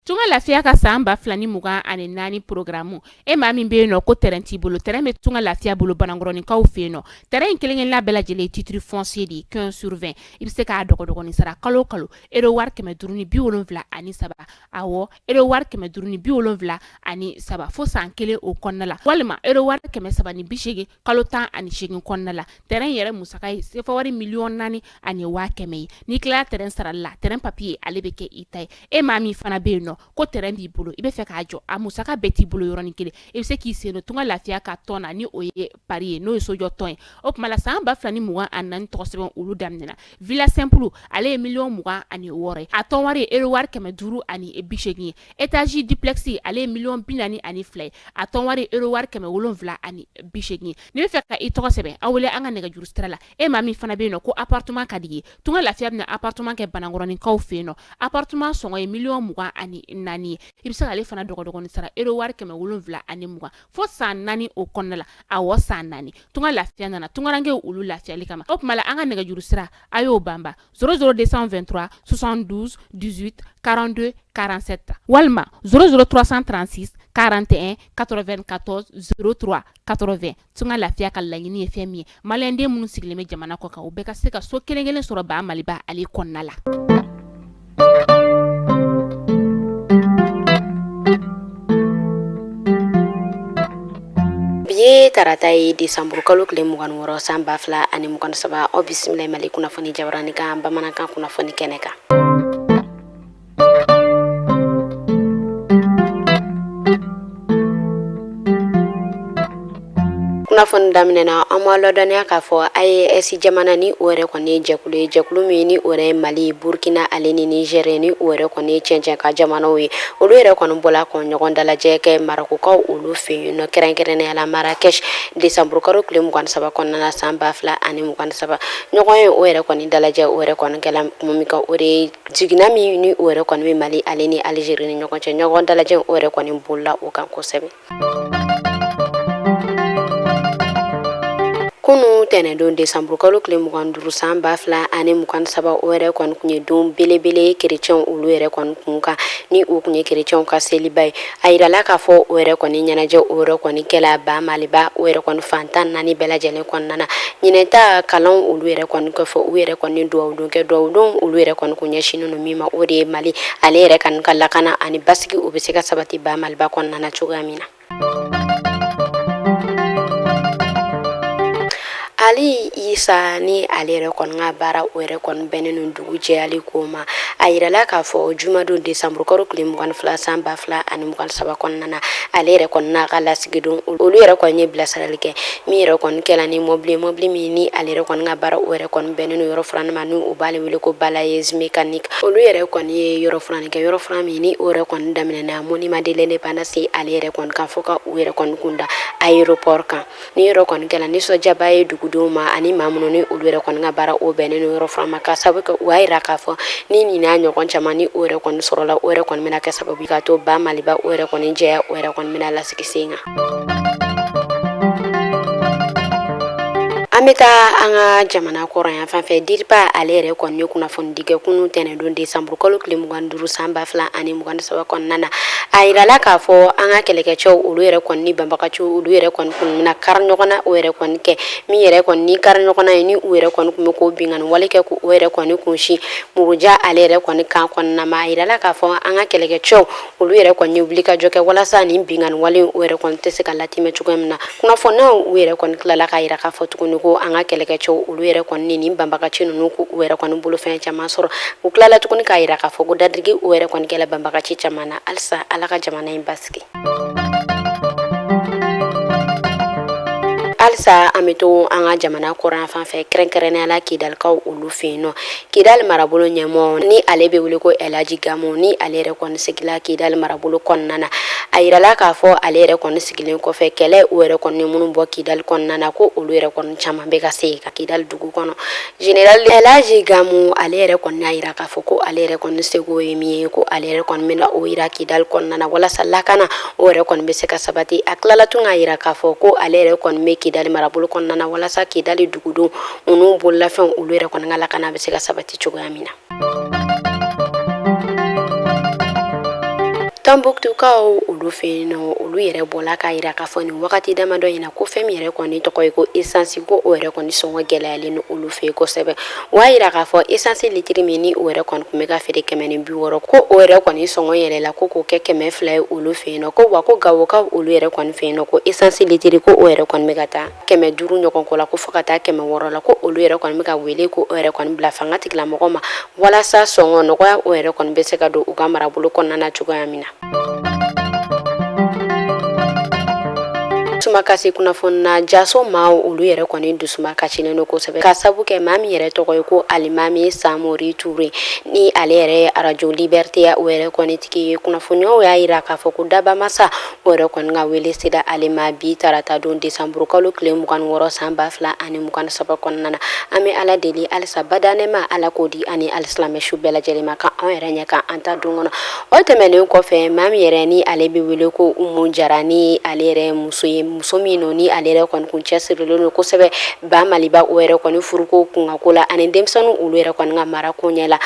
Tunga lafiya ka san 2024 programme e maa min bɛ yen nɔ ko terrain t'i bolo, terrain bɛ Tunga lafiya bolo Banankɔrɔninkaw fɛ yen nɔ. Terrain in kelen-kelenna bɛɛ lajɛlen ye titre foncier de ye 15 sur 20. I bɛ se k'a dɔgɔdɔgɔnin sara kalo o kalo euro wari 573, awɔ euro wari 573 fo san kelen o kɔnɔna la, walima euro wari 380 kalo 18 kɔnɔna la. Terrain yɛrɛ musaka ye sefa wari 4,1 million ye. N'i tilala terrain sarali la, terrain papier ale bɛ kɛ i ta ye. E maa min fana bɛ yen nɔ ko terrain b'i bolo, i bɛ fɛ k'a jɔ, a musaka bɛɛ t'i bolo yɔrɔnin kelen, i bɛ se k'i sen don Tunga lafiya ka tɔn na, ni o ye pari ye, n'o ye sojɔ tɔn ye. O tuma la san 2024 tɔgɔ sɛbɛn olu daminɛna. Villa simple ale ye 26 million ye, a tɔn wari ye euro wari 580 ye. Étage duplex ale ye 42 million ye, a tɔn wari ye euro wari 780 ye. N'i bɛ fɛ ka i tɔgɔ sɛbɛn, aw wele an ka nɛgɛjuru sira la. E maa min fana bɛ yen nɔ ko appartement ka di ye, Tunga lafiya bɛna appartement kɛ Banankɔrɔninkaw fɛ yen nɔ. Appartement sɔngɔ ye 24 million ye. I bɛ se k'ale fana dɔgɔdɔgɔnin sara euro wari 720 fo san 4 o kɔnɔna la, awɔ san 4. Tunga lafiya nana tungarankew olu lafiyali kama. O tuma la an ka nɛgɛjuru sira a y'o banba 00 223 72 18 42 47 walima 00 336 41 94 03 80. Tunga lafiya ka laɲini ye fɛn min ye, maliyɛnden minnu sigilen bɛ jamana kɔ kan, u bɛɛ ka se ka so kelen kelen sɔrɔ ba Maliba ale kɔnɔna la. Bi ye tarata ye, desanburu kalo tile 26 san 2023. Aw bisimila Mali kunnafoni jabarani kan bamanankan kunnafoni kɛnɛ kan. Kunnafoni daminɛ na, an b'a ladɔnniya k'a fɔ AES jamana ni o yɛrɛ kɔni ye jɛkulu ye, jɛkulu min ni o yɛrɛ ye Mali, Burkina ale ni Niger ni o yɛrɛ kɔni ye cɛncɛn ka jamanaw ye, olu yɛrɛ kɔni bɔla ka ɲɔgɔn dalajɛ kɛ Marɔkukaw olu fɛ yen nɔ, kɛrɛnkɛrɛnnenya la Marrakech, décembre kalo tile 23 kɔnɔna na san 2023. Ɲɔgɔn ye o yɛrɛ kɔni dalajɛ o yɛrɛ kɔni kɛla kuma min kan, o de ye jiginna min ni o yɛrɛ kɔni bɛ Mali ale ni Algérie ni ɲɔgɔn cɛ. Ɲɔgɔn dalajɛ o yɛrɛ kɔni bolila o kan kosɛbɛ. Kunun tɛnɛndon décembre kalo tile 25 san 2023, o yɛrɛ kɔni tun ye don belebele ye kerecɛnw olu yɛrɛ kɔni kun kan, ni o tun ye kerecɛnw ka seliba ye. A yirala k'a fɔ o yɛrɛ kɔni ɲɛnajɛ o yɛrɛ kɔni kɛla ba Maliba o yɛrɛ kɔni fan 14 bɛɛ lajɛlen kɔnɔna na. Ɲinɛ ta kalanw olu yɛrɛ kɔni kɔfɛ, u yɛrɛ kɔni duwawudon kɛ, duwawudon olu yɛrɛ kɔni kun ɲɛsinnen don min ma, o de ye Mali ale yɛrɛ kɔni ka lakana ani basigi o bɛ se ka sabati ba Maliba kɔnɔna na cogoya min na. Ali Isa ni ale yɛrɛ kɔni ka baara o yɛrɛ kɔni bɛnnen don dugu jɛyali ko ma, a yirala k'a fɔ jumadon décembre kalo tile 22 san 2023 kɔnɔna na, ale yɛrɛ kɔni n'a ka lasigidenw olu yɛrɛ kɔni ye bilasirali kɛ min yɛrɛ kɔni kɛla ni mɔbili mɔbili min ni ale yɛrɛ kɔni ka baara o yɛrɛ kɔni bɛnnen don yɔrɔ furanni ma, ni u b'ale wele ko balayeuse mécanique. Olu yɛrɛ kɔni ye yɔrɔ furanni kɛ, yɔrɔ furan min ni o yɛrɛ kɔni daminɛna monument de l'indépendance ale yɛrɛ kɔni kan fo ka u yɛrɛ kɔni kunda aéroport kan. Ni yɔrɔ kɔni kɛla nisɔndiyaba ye dugudenw ma ani maa minnu ni olu yɛrɛ kɔni ka baara o bɛnnen don yɔrɔ furan ma, ka sababu kɛ u y'a yira k'a fɔ ni nin n'a ɲɔgɔn caman ni o yɛrɛ kɔni sɔrɔla, o yɛrɛ kɔni bɛna kɛ sababu ka to ba Maliba o yɛrɛ kɔni jɛya o yɛrɛ kɔni bɛna lasigi sen kan. An bɛ taa an ka jamana kɔrɔn yan fan fɛ. DIRPA ale yɛrɛ kɔni ye kunnafonidi kɛ kunun tɛnɛndon décembre kalo tile 25 san 2023 kɔnɔna na. A yirala k'a fɔ an ka kɛlɛkɛcɛw olu yɛrɛ kɔni ni banbagaciw olu yɛrɛ kɔni kun bɛna kari ɲɔgɔn na, o yɛrɛ kɔni kɛ min yɛrɛ kɔni ni kari ɲɔgɔn na ye, ni u yɛrɛ kɔni kun bɛ k'o binkanni wale kɛ k'o yɛrɛ kɔni kunsin Muruja ale yɛrɛ kɔni kan kɔnɔna ma. A yirala k'a fɔ an ka kɛlɛkɛcɛw olu yɛrɛ kɔni ye wulikajɔ kɛ walasa nin binkanni wale o yɛrɛ kɔni tɛ se ka latimɛ cogoya min na. Kunnafoniyaw u yɛrɛ kɔni tilala k'a yira k'a fɔ tuguni ko an ka kɛlɛkɛcɛw olu yɛrɛ kɔni ni nin banbagaci ninnu ko u yɛrɛ kɔni bolofɛn caman sɔrɔ. U tilala tuguni k'a yira k'a fɔ ko dadirigi o yɛrɛ kɔni kɛla banbagaci caman na. Halisa Ala ka jamana in basigi. Halisa an bɛ to an ka jamana kɔrɔn fan fɛ, kɛrɛnkɛrɛnnenya la Kidalikaw olu fɛ yen nɔ. Kidali marabolo ɲɛmɔgɔ ni ale bɛ wele ko Elaji Gamu, ni ale yɛrɛ kɔni sigila Kidali marabolo kɔnɔna na, a yirala k'a fɔ ale yɛrɛ kɔni sigilen kɔfɛ, kɛlɛ o yɛrɛ kɔni minnu bɔ Kidali kɔnɔna na, ko olu yɛrɛ kɔni caman bɛ ka segin ka Kidali dugu kɔnɔ. Général Elaji Gamu ale yɛrɛ kɔni y'a yira k'a fɔ ko ale yɛrɛ kɔni seko ye min ye, ko ale yɛrɛ kɔni bɛna o yira Kidali kɔnɔna na walasa lakana o yɛrɛ kɔni bɛ se ka sabati. A tilala tun k'a yira k'a fɔ ko ale yɛrɛ kɔni bɛ Kidali marabolo kɔnɔna na walasa Kidali dugudenw u n'u bololafɛnw olu yɛrɛ kɔni ka lakana bɛ se ka sabati cogoya min na. Tɔnbukutukaw olu fɛ yen nɔ, olu yɛrɛ bɔla k'a yira k'a fɔ nin wagati damadɔ in na ko fɛn min yɛrɛ kɔni tɔgɔ ye ko esansi, ko o yɛrɛ kɔni sɔngɔ gɛlɛyalen don olu fɛ yen kosɛbɛ. O y'a yira k'a fɔ esansi litiri min ni o yɛrɛ kɔni tun bɛ ka feere 160, ko o yɛrɛ kɔni sɔngɔ yɛlɛla ko k'o kɛ 200 ye olu fɛ yen nɔ. Ko wa ko Gawokaw olu yɛrɛ kɔni fɛ yen nɔ, ko esansi litiri ko o yɛrɛ kɔni bɛ ka taa 500 ɲɔgɔn kɔ la, ko fo ka taa 600 la, ko olu yɛrɛ kɔni bɛ ka wele ko o yɛrɛ kɔni bila fanga tigilamɔgɔ ma walasa sɔngɔ nɔgɔya o yɛrɛ kɔni bɛ se ka don u ka marabolo kɔnɔna na cogoya min na. Sumakasi kunnafoni na, Jaso maaw olu yɛrɛ kɔni dusuma kasilen don kosɛbɛ ka sabu kɛ maa min yɛrɛ tɔgɔ ye ko Alimami Samori Ture, ni ale yɛrɛ ye arajo Liberté o yɛrɛ kɔni tigi ye. Kunnafoniyaw y'a yira k'a fɔ ko dabamasa o yɛrɛ kɔni ka wele sera ale ma bi tarata don desanburu kalo tile 26 san 2023 kɔnɔna na. An bɛ Ala deli halisa badanɛma Ala k'o di ani alisilamɛ su bɛɛ lajɛlen ma, ka anw yɛrɛ ɲɛ ka an ta don kɔnɔ. O tɛmɛnen kɔfɛ, maa min yɛrɛ ni ale bɛ wele ko Umu Jara, ni ale yɛrɛ ye muso ye, muso min don ni ale yɛrɛ kɔni kun cɛsirilen don kosɛbɛ ba Maliba o yɛrɛ kɔni furuko kunkanko la ani denmisɛnninw olu yɛrɛ kɔni ka marako ɲɛ la.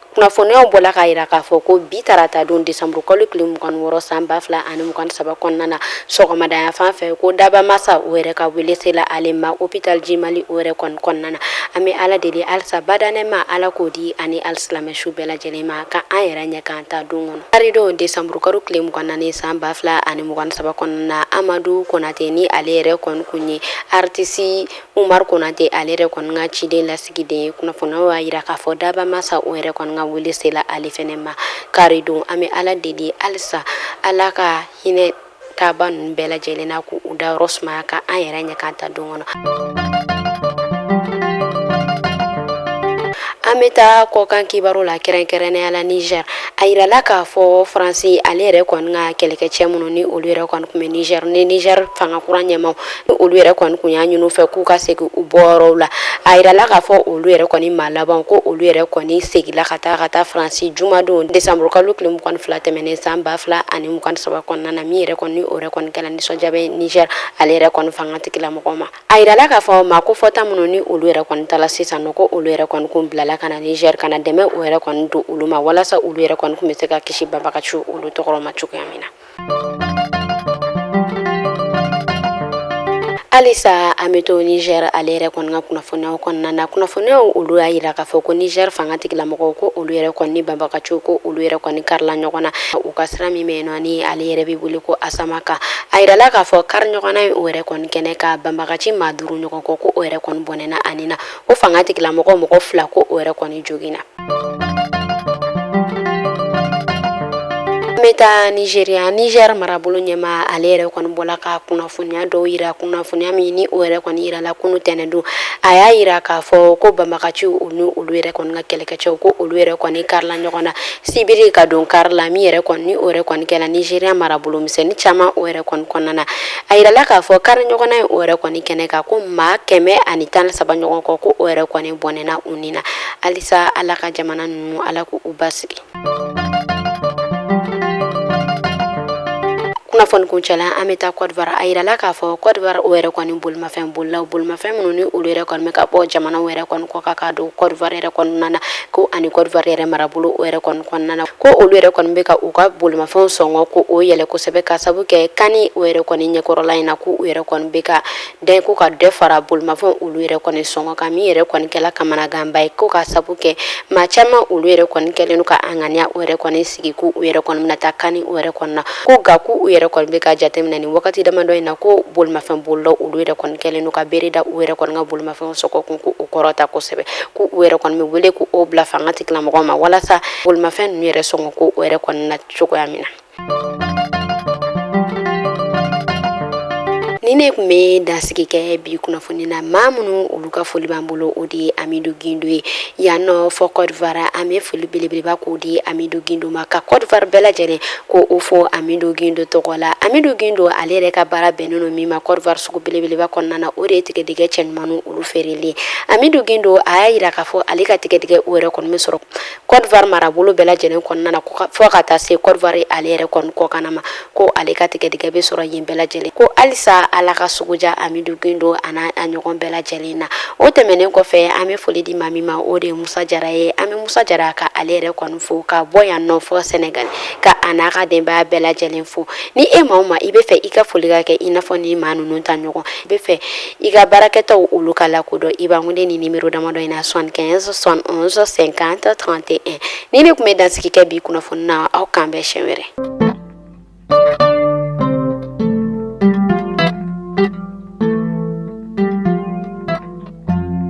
Kunnafoniyaw bɔla k'a yira k'a fɔ ko bi tarata don desanburu kalo tile 26 san 2023 kɔnɔna na, sɔgɔmadanya fan fɛ, ko dabamasa o yɛrɛ ka wele sela ale ma hôpital Jimali o yɛrɛ kɔni kɔnɔna na. An bɛ Ala deli halisa badanɛma Ala k'o di ani alisilamɛ su bɛɛ lajɛlen ma, ka an yɛrɛ ɲɛ k'an ta don kɔnɔ. Karidon desanburu kalo tile 24 san 2023 kɔnɔna na, Amadu Konate, ni ale yɛrɛ kɔni kun ye artiste Umar Konate ale yɛrɛ kɔni ka ciden lasigiden ye, kunnafoniyaw y'a yira k'a fɔ dabamasa o yɛrɛ kɔni ka wele sela ale fɛnɛ ma karidon. An bɛ Ala deli halisa Ala ka hinɛ taaba ninnu bɛɛ lajɛlen na, k'u dayɔrɔ sumaya, ka an yɛrɛ ɲɛ k'an ta don kɔnɔ. An bɛ taa kɔkan kibaru la, kɛrɛnkɛrɛnnenya la Niger. A yirala k'a fɔ Faransi ale yɛrɛ kɔni ka kɛlɛkɛcɛ minnu ni olu yɛrɛ kɔni tun bɛ Niger, ni Niger fanga kura ɲɛmaaw ni olu yɛrɛ kɔni kun y'a ɲini u fɛ k'u ka segin u bɔyɔrɔw la, a yirala k'a fɔ olu yɛrɛ kɔni maa laban ko olu yɛrɛ kɔni segila ka taa Faransi jumadon desanburu kalo tile 22 tɛmɛnen san 2023 kɔnɔna na. Min yɛrɛ kɔni o yɛrɛ kɔni kɛra nisɔndiya bɛ Niger ale yɛrɛ kɔni fanga tigilamɔgɔw ma. A yirala k'a fɔ maa kofɔta minnu ni olu yɛrɛ kɔni taala sisan nɔ, ko olu yɛrɛ kɔni kun bilala ka na Niger ka na dɛmɛ o yɛrɛ kɔni don olu ma walasa olu yɛrɛ kɔni kun bɛ se ka kisi banbagaciw olu tɔgɔ ma cogoya min na. Halisa an bɛ to Niger ale yɛrɛ kɔni ka kunnafoniyaw kɔnɔna na. Kunnafoniyaw olu y'a yira k'a fɔ ko Niger fanga tigilamɔgɔw ko olu yɛrɛ kɔni ni banbagaciw ko olu yɛrɛ kɔni karila ɲɔgɔn na u ka sira min bɛ yen nɔ, ni ale yɛrɛ bɛ wele ko Asamaka. A yirala k'a fɔ kari ɲɔgɔnna ye o yɛrɛ kɔni kɛnɛ ka banbagaci maa duuru ɲɔgɔn kɔ, ko o yɛrɛ kɔni bɔnɛna ani na ko fanga tigilamɔgɔ mɔgɔ fila ko o yɛrɛ kɔni joginna. An bɛ taa Nigeria. Niger marabolo ɲɛmaa ale yɛrɛ kɔni bɔla ka kunnafoniya dɔw yira, kunnafoniya min ni o yɛrɛ kɔni yirala kunu tɛnɛn don. A y'a yira k'a fɔ ko banbagaciw ni olu yɛrɛ kɔni ka kɛlɛkɛcɛw ko olu yɛrɛ kɔni karila ɲɔgɔn na sibiri ka don kari la, min yɛrɛ kɔni ni o yɛrɛ kɔni kɛra Nigeria marabolo misɛnnin caman o yɛrɛ kɔni kɔnɔna na. A yirala k'a fɔ kari ɲɔgɔnna ye o yɛrɛ kɔni kɛnɛ kan ko maa 113 ɲɔgɔn kɔ ko o yɛrɛ kɔni bɔnɛna u ni na. Halisa Ala ka jamana ninnu Ala k'u basigi. Kunnafoni kuncɛla, an bɛ taa Côte d'Ivoire. A yirala k'a fɔ Côte d'Ivoire o yɛrɛ kɔni bolimafɛn bolilaw, bolimafɛn minnu ni olu yɛrɛ kɔni bɛ ka bɔ jamanaw yɛrɛ kɔni kɔ kan ka don Côte d'Ivoire yɛrɛ kɔnɔna na, ko ani Côte d'Ivoire yɛrɛ marabolo o yɛrɛ kɔni kɔnɔna na, ko olu yɛrɛ kɔni bɛ ka u ka bolimafɛnw sɔngɔ ko o yɛlɛ kosɛbɛ ka sabu kɛ CAN o yɛrɛ kɔni ɲɛkɔrɔla in na, ko u yɛrɛ kɔni bɛ ka dɛn ko ka dɔ fara bolimafɛnw olu yɛrɛ kɔni sɔngɔ kan, min yɛrɛ kɔni kɛla kamanaganba ye, ko ka sabu kɛ maa caman olu yɛrɛ kɔni kɛlen don ka a ŋaniya o yɛrɛ kɔni sigi ko u yɛrɛ kɔni bɛna taa CAN o yɛrɛ kɔni na, ko nka ko u yɛrɛ kɔni bɛ ka jateminɛ nin wagati damadɔ in na ko bolimafɛn bolilaw olu yɛrɛ kɔni kɛlen don ka bere da u yɛrɛ kɔni ka bolimafɛnw sɔngɔ kun ko o kɔrɔta kosɛbɛ, ko u yɛrɛ kɔni bɛ wele ko o bila fanga tigilamɔgɔw ma walasa bolimafɛn ninnu yɛrɛ sɔngɔ ko o yɛrɛ kɔni na cogoya min na. Ni ne tun bɛ dansigi kɛ bi kunnafoni na, maa minnu olu ka foli b'an bolo, o de ye Amidu Gindo ye yan nɔ fɔ Côte d'Ivoire. An bɛ foli belebeleba k'o di Amidu Gindo ma, ka Côte d'Ivoire bɛɛ lajɛlen ko o fo Amidu Gindo tɔgɔ la. Amidu Gindo ale yɛrɛ ka baara bɛnnen don min ma Côte d'Ivoire sugu belebeleba kɔnɔna na, o de ye tigɛdɛgɛ cɛ ɲumanw olu feereli. Amidu Gindo a y'a jira k'a fɔ ale ka tigɛdɛgɛ o yɛrɛ kɔni bɛ sɔrɔ Côte d'Ivoire marabolo bɛɛ lajɛlen kɔnɔna na fo ka taa se Côte d'Ivoire ale yɛrɛ kɔni kɔkanna ma, ko ale ka tigɛdɛgɛ bɛ sɔrɔ yen bɛɛ lajɛlen, ko halisa. Ala ka sugu diya Amidu Gindo a n'a a ɲɔgɔn bɛɛ lajɛlen na. O tɛmɛnen kɔfɛ, an bɛ foli di maa min ma, o de ye Musa Jara ye. An bɛ Musa Jara ka ale yɛrɛ kɔni fo ka bɔ yan nɔ fɔ Sɛnɛgali, ka a n'a ka denbaya bɛɛ lajɛlen fo. Ni e maa o maa i bɛ fɛ i ka foli ka kɛ i n'a fɔ ni maa ninnu ta ɲɔgɔn, i bɛ fɛ i ka baarakɛtaw olu ka lakodɔn, i b'an wele ni nimero damadɔ in na: 75 71 50 31. Ni ne tun bɛ dansigi kɛ bi kunnafoni na, aw k'an bɛn siɲɛ wɛrɛ.